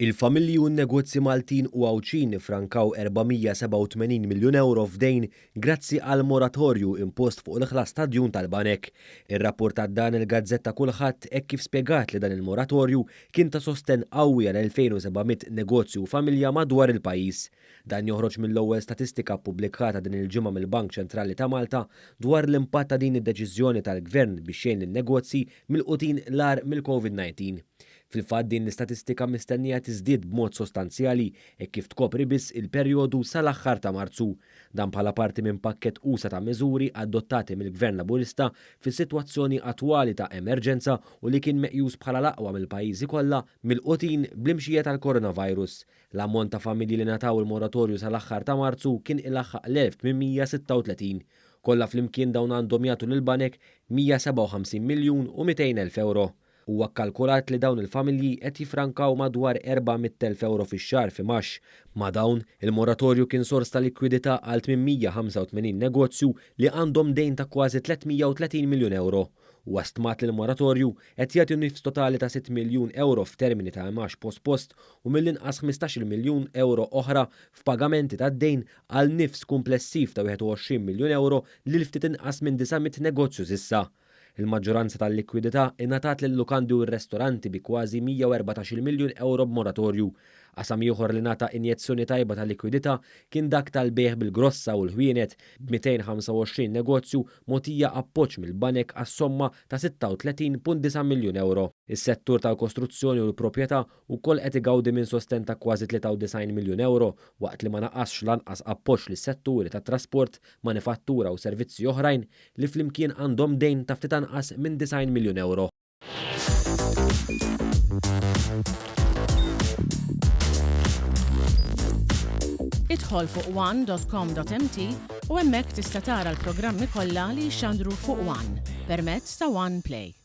Il-familji u n-negozji Maltin u Għawdxin iffrankaw 487 miljun ewro f'dejn grazzi għal moratorju impost fuq il-ħlas ta' djun tal-banek. Irrapportat dan il-gazzetta Kullħadd hekk kif spjegat li dan il-moratorju kien ta' sostenn qawwi għal 2,700 negozju u familja madwar il-pajjiż. Dan joħroġ mill-ewwel statistika ppubblikata din il-ġimgħa mill-Bank Ċentrali ta' Malta dwar l-impatt ta' din id-deċiżjoni tal-Gvern biex jgħin lin-negozji milqutin l-agħar mill-Covid-19. Fil-fatt din l-istatistika mistennija tiżdied b'mod sostanzjali hekk kif tkopri biss il-perjodu sal-aħħar ta' Marzu. Dan bħala parti minn pakkett usa' ta' miżuri adottati mill-Gvern Laburista fis-sitwazzjoni attwali ta' emerġenza u li kien meqjus bħala l-aqwa mill-pajjiżi kollha milqutin bl-imxija tal-coronavirus. L-ammont ta' familji li ngħataw il-moratorju sal-aħħar ta' Marzu kien ilaħħaq l-1,836. Kollha flimkien dawn għandhom jagħtu lill-banek 157 miljun u 200 elf ewro. Huwa kkalkulat li dawn il-familji qed jiffrankaw madwar 400,000 ewro fix-xahar f'imgħax. Ma' dawn, il-moratorju kien sors ta' likwidità għal 885 negozju li għandhom dejn ta' kważi 330 miljun ewro. Huwa stmat li l-moratorju qed jagħti nifs totali ta' sitt miljun ewro f'termini ta' imgħax pospost u mill-inqas 15-il miljun ewro oħra f'pagamenti tad-dejn għal nifs kumplessiv ta' 21 miljun ewro lil ftit inqas minn 900 negozju s'issa. Il-maġġoranza tal-likwidità ingħatat lil-lukandi u r-restoranti bi kważi 114-il miljun ewro b'moratorju. Qasam ieħor li ngħata injezzjoni tajba ta' likwidità kien dak tal-bejgħ bil-grossa u l-ħwienet, b'225 negozju mogħtija appoġġ mill-banek għas-somma ta' 36.9 miljun ewro. Is-settur tal-kostruzzjoni u l-proprjetà wkoll qed igawdi minn sostenn ta' kważi 93 miljun ewro waqt li ma naqasx lanqas appoġġ lis-setturi tat-trasport, manifattura u servizzi oħrajn li flimkien għandhom dejn ta' ftit anqas minn 90 miljun ewro. Idħol fuq one.com.mt u hemmhekk tista' tara l-programmi kollha li jixxandru fuq One permezz ta' One Play.